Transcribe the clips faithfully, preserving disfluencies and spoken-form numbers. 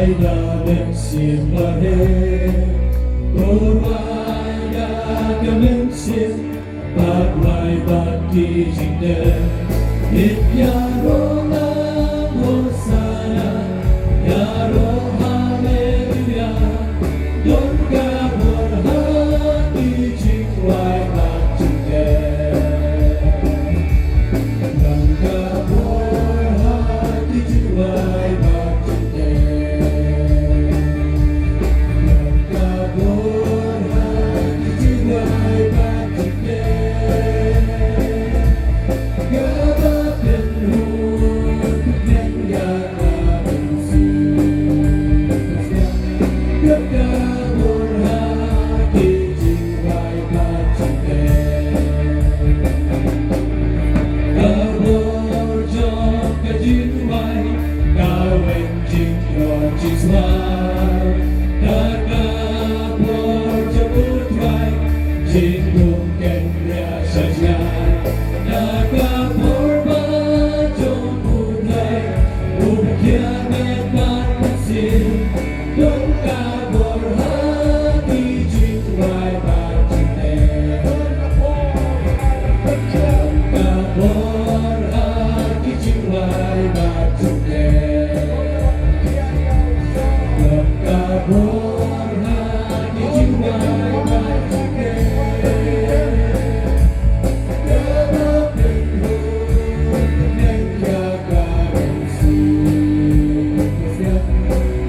Da mynsiem bha, pynwai da ka mynsiem, bad wai bad ki jingtip. Ngin ïaroh lang Hosana, ïaroh Haleluya. Don ka bor ha ki jingwai bad jingtip. Don ka bor ha ki jingwai bad jingtip. Don ka bor ha ki jingwai bad jingtip. Kaba pynhun pyneng ïa ka mynsiem. Don ka bor ha ki jingwai bad jingtip. Ka bor jong ka jingwai, ka weng jingkyrkhu jingswai. Da ka bor jong U Trai, jingthung kynriah sha jngai. Da ka bor ba jong U Trai, U khia met bad mynsiem. Don ka bor ha ki jingwai bad jingtip. Don ka bor ha ki jingwai bad jingtip. Don ka bor ha ki jingwai bad jingtip. Kaba pynhun pyneng ïa ka mynsiem.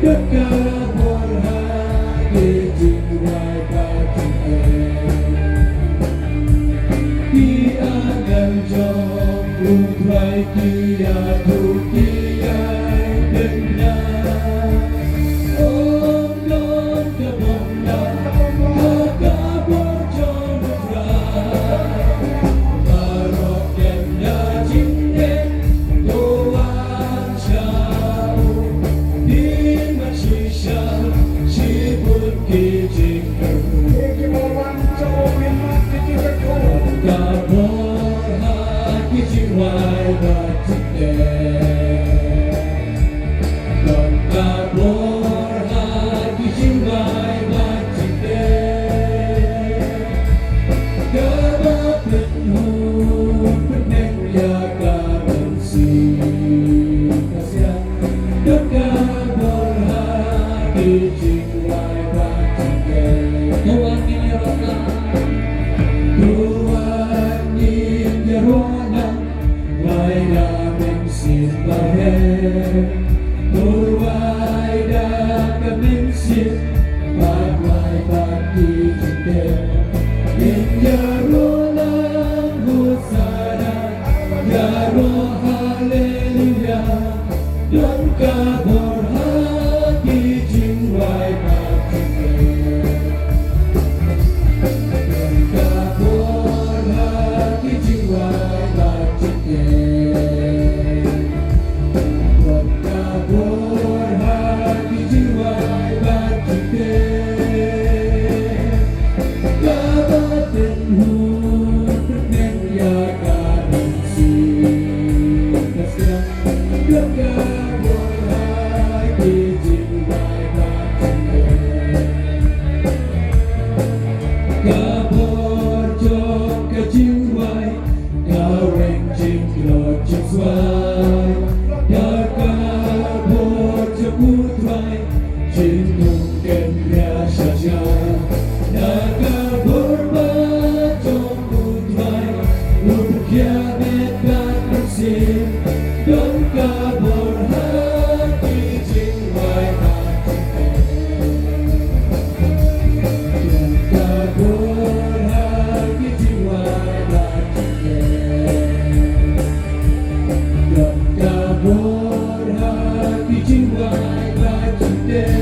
Don ka bor ha ki jingwai bad jingtip. Ki angel jong U Trai ki ïathuh ki ïai bynta. Ym don ka bor na ha ka bor jong U Trai. Baroh kem da jingngeit, to wan sha u. Ngin wan shisha shibun ki jingkyrkhu. Ka bor ha ki jingwai bad jingtip. Don ka bor ha ki jingwai bad jingtip. Kaba pynhun pyneng ïa ka mynsiem. Don ka bor ha ki jingwai bad jingtip. Ko wan ngin ïaroh lang. Ko wan ngin ïaroh lang. Wai da mynsiem bha, pynwai da ka mynsiem, bad wai bad ki jingtip. Ngin ïaroh lang Hosana, ïaroh Haleluya. Don ka bor ha ki jingwai bad jingtip. Don ka bor ha ki jingwai bad jingtip. Don ka bor ha ki jingwai bad jingtip. Kaba pynhun pyneng ïa ka mynsiem. Don ka bor ha ki jingwai bad jingtip. Ka bor jong ka jingwai, ka weng jingkyrkhu jingswai. Da ka bor jong U Trai, jingthung kynriah sha jngai. Da ka bor ba jong U Trai, u khia met bad mynsiem. Don ka bor ha ki jingwai bad jingtip. Don ka bor ha ki jingwai bad jingtip. Don ka bor ha ki jingwai bad jingtip.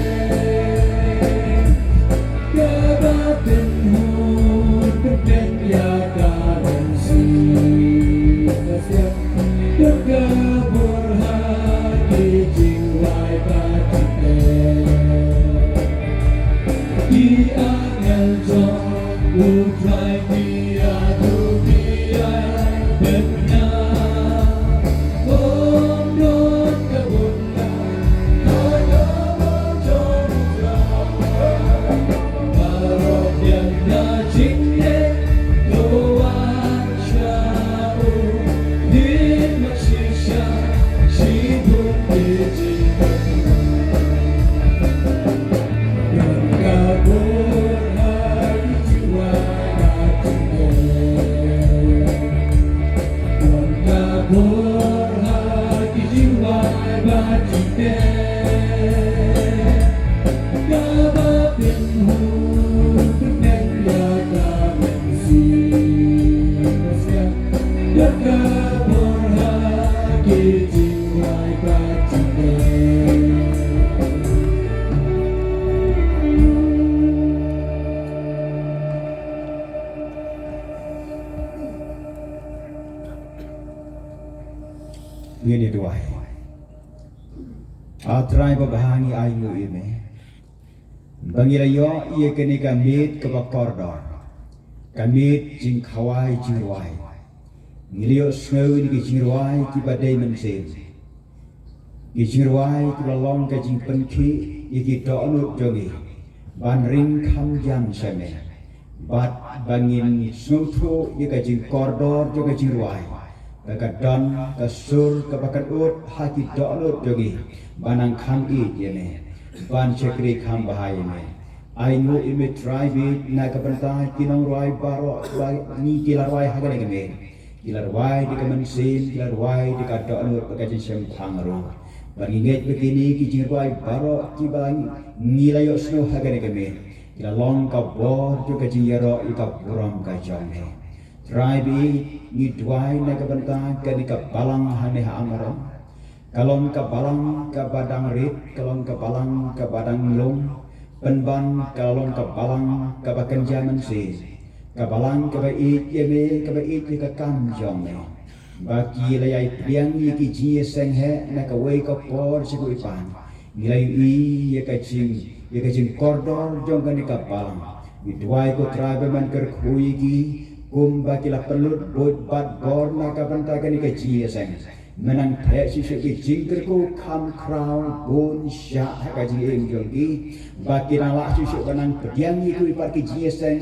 Kaba pynhun pyneng ïa ka mynsiem. Don ka bor ha ki jingwai bad jingtip. Ki angel jong U Trai ki ïathuh ki ïai bynta. Ym don ka bor na ha ka bor Ngin ïa duwai. A Trai babha, ngi ainguh ïa me ba ngi la ïoh ïa kane ka miet kaba kordor, ka miet jingkhawai jingrwai. Ngi la ïohsngew ïa ki jingrwai kiba dei mynsiem, ki jingrwai kiba long ka jingpynkhih ïa ki dohnud jong ngi ban ring kham jan sha me. Bad ba ngin sngewthuh ïa ka jingkordor jong ka jingrwai, ba ka don ka sur kaba kynduh ha ki dohnud jong ngi ban nang kham ïeit ïa me, ban shakri kham bha ïa me. Ainguh ïa me Trai bad na ka bynta ki nongrwai baroh ba ngi, ki la rwai ha kane ka miet, ki la rwai da ka mynsiem, ki la rwai da ka dohnud bad ka jingshemphang ruh. Bad ngi ngeit ba kine ki jingrwai baroh kiba ngi la ïohsngew ha kane ka miet, ki la long ka bor jong ka jingïaroh ïa ka burom ka jong me. Trai bad ngi duwai na ka bynta kane ka balang hangne ha Amrong. Ka long ka balang kaba dang rit, ka long ka balang kaba dang lung. Pynban ka long ka balang kaba kynja mynsiem, ka balang kaba ïeit ïa me, kaba ïeit ïa ka kam jong me. Ba ki la ïai pdiang ïa ki jingïaseng heh na kawei ka por sha kawei pat. Ngi la ïohi ïa ka jing, ïa ka jingkordor jong kane ka balang. Ngi duwai ko Trai ba men kyrkhu ïa ki, kumba ki la pynlut buit bad bor na ka bynta kane ka jingïaseng. Men nang theh shuh shuh ki jingkyrkhu kham khraw bun shah ha ka jingim jong ki, ba ki nang lah shuh shuh ban nang pdiang ïa kiwei pat ki jingïaseng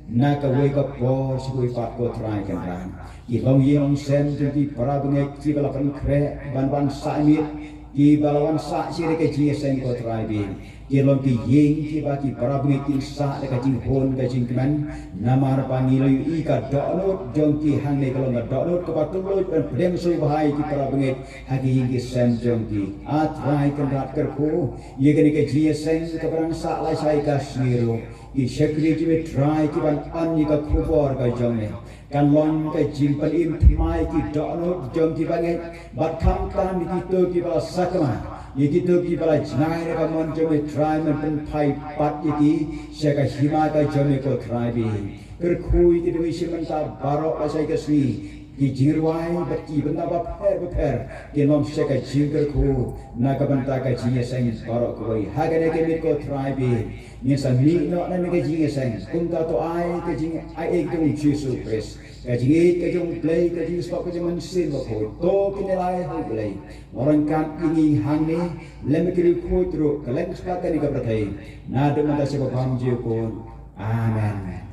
na kawei ka por sha kawei pat ko Trai Kynrad. Ki longïing longsem jong ki para bangeit kiba la pynkhreh ban wan sah miet, kiba la wan sah sha ka jingïaseng ko Trai bad ki long ki ïing kiba ki para bangeit kin sah da ka jinghun ka jingkmen. Namar ba ngi la ïohi ka dohnud jong ki hangne ka long ka dohnud kaba kylluid ban pdiang sngewbha ïa ki para bangeit ha ki ïing ki sem jong ki. A Trai Kynrad, kyrkhu ïa kane ka jingïaseng kaba dang sah lashai ka sngi ruh. Ki shakri jong me Trai ki ban pan ïa ka khubor ka jong me, kan long ka jingpynim thymmai ki dohnud jong ki bangeit, bad khamtam ïa kito kiba la sakma, ïa kito kiba la jngai na ka mon jong me Trai, men pynphai pat ïa ki sha ka hima ka jong me ko Trai bad kyrkhu ïa ki dewï shi mynta baroh lashai ka sngi. Ki jingrwai bad ki bynta bapher bapher kin long sha ka jingkyrkhu na ka bynta ka jingïaseng baroh kawei. Ha kane ka miet ko Trai bad ngin sa mih noh na ka jingïaseng kumta to ai ka jingaiei ka jong u Jisu Khrist, ka jingïeit ka jong u Blei, ka jingïasoh ka jong u Mynsiem Bakhuid. To kin ïalai ha u Blei, ba u ryngkat ïa ngi hangne lem bad ki riewkhuid ruh kylleng satlak kane ka pyrthei, naduh mynta sha ba bam jingkut. Amen.